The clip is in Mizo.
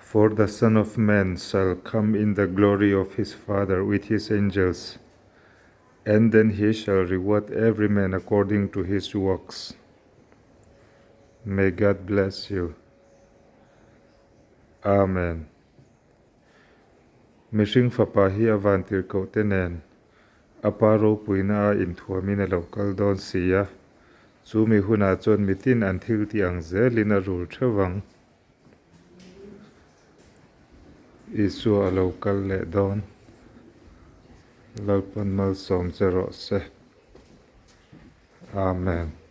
For the Son of Man shall come in the glory of his Father with his angels, and then he shall reward every man according to his works. May God bless you. Amen. Mihring Fapa hi a vantirhkohte nen a Pa ropuina a inthuamin a lo kal dawn si a, chu mi hunah chuan mitin an thiltih ang zelin a rul theuh ang. Isua a lo kal leh dawn. Lalpan malsawm che rawh se. Amen.